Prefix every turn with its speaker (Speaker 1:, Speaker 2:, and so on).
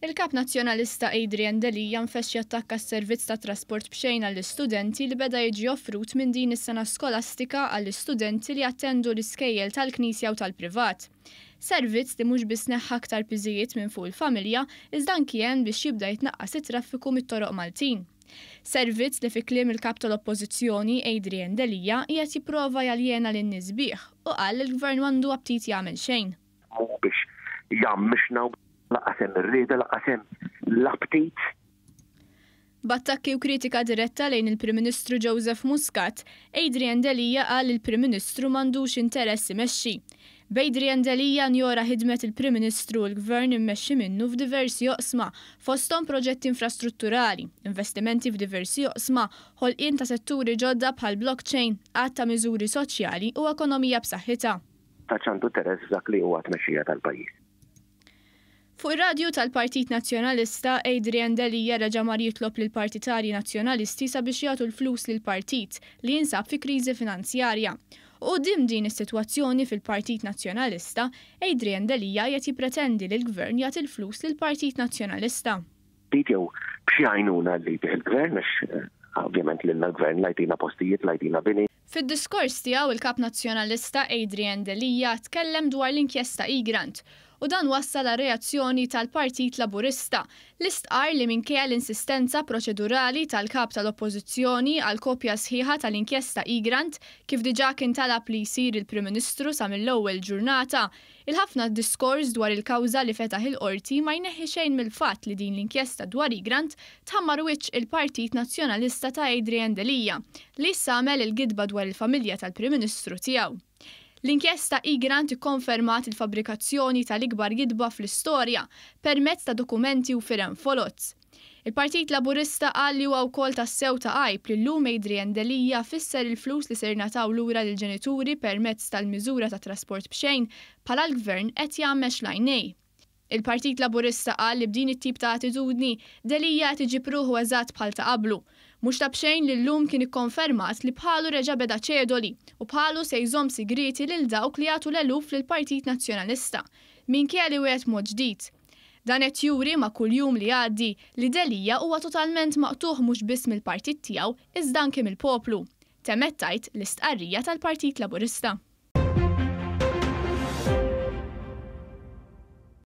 Speaker 1: Il-Kap Nazzjonalista Adrian Delia nfexx jattakka s-servizz ta' trasport b'xejn għall-istudenti li beda jiġi offrut minn din is-sena skolastika għall-istudenti li jattendu l-iskejjel tal-Knisja u tal-privat. Servizz li mhux biss neħħa aktar piżijiet minn fuq il-familja iżda anki għen biex jibda jitnaqqas it-traffiku mit-toroq Maltin. Servizz li fi kliem il-Kap tal-Oppożizzjoni Adrian Delia qiegħed jipprova jaljena lin-nies bih u qal li l-Gvern m'għandu aptit jagħmel xejn.
Speaker 2: Mhu biex jgħammixna u lanqas hemm ir-rieda, lanqas hemm l-aptit.
Speaker 1: B'attakki u kritika diretta lejn il-Prim Ministru Joseph Muscat, Adrian Delia qal li l-Prim Ministru m'għandux interess imexxi. B'Adrian Delia njora ħidmet il-Prim Ministru u l-Gvern immexxi minnu f'diversi oqsma, fosthom proġetti infrastrutturali, investimenti f'diversi oqsma, ħolqien ta' setturi ġodda bħall-blockchain, għadd ta' miżuri soċjali u ekonomija b'saħħitha.
Speaker 2: Tantx għandu interess f'dak li huwa t-tmexxija tal-pajjiż.
Speaker 1: Fuq ir-radju tal-Partit Nazzjonalista, Adrian Delia reġa' mar jitlob lill-partitarji Nazzjonalisti sabiex jagħtu l-flus lill-partit, li jinsab fi kriżi finanzjarja. U quddiem din is-sitwazzjoni fil-Partit Nazzjonalista, Adrian Delia qiegħed jippretendi li l-Gvern jagħti l-flus lill-Partit Nazzjonalista.
Speaker 2: Ftit jew b'xi għajnuna li jtih il-Gvern għax ovvjament lilna l-Gvern la jtina postijiet, la jtina bini.
Speaker 1: Fid-diskors tiegħu il-Kap Nazzjonalista Adrian Delia tkellem dwar l-inkjesta Egrant u dan wassal għar-reazzjoni tal-Partit Laburista li stqarr li minkejja l-insistenza proċedurali tal-Kap tal-Oppożizzjoni għal kopja sħiħa tal-inkjesta Egrant kif diġà kien talab li jsir il-Prim Ministru sa mill-ewwel ġurnata, Il-ħafna diskors dwar il-kawża li fetaħ il-Qorti ma jneħħi xejn mill-fatt li din l-inkjesta dwar Egrant tħammar wiċċ il-Partit Nazzjonalista ta' Adrian Delia, li issa għamel il-gidba dwar il-familja tal-Prim Ministru tiegħu. L-inkjesta Egrant ikkonfermat il-fabbrikazzjoni tal-ikbar gidba fl-istorja permezz ta' dokumenti u firem foloz. Il-Partit Laburista qal li huwa wkoll tassew ta' għajb li llum Adrian Delia fisser il-flus li ser jingħataw lura lill-ġenituri permezz tal-miżura ta' trasport b'xejn bħala l-Gvern qed jgħammex l-għajnej. Il-Partit Laburista qal li b'din it-tip ta' attitudni, Delia qed iġib ruħu eżatt bħal ta' qablu. Mhux ta' b'xejn li llum kien ikkonfermat li bħalu reġa' beda ċedoli u bħalu se jżomm sigrieti lil dawk li jagħtu l-eluf lill-Partit Nazzjonalista, minkejja li wiegħed mod ġdid. Dan qed juri ma' kull jum li jgħaddi li Delia huwa totalment maqtugħ mhux biss mill-partit tiegħu iżda anki mill-poplu, temmet tgħid l-istqarrija tal-Partit Laburista.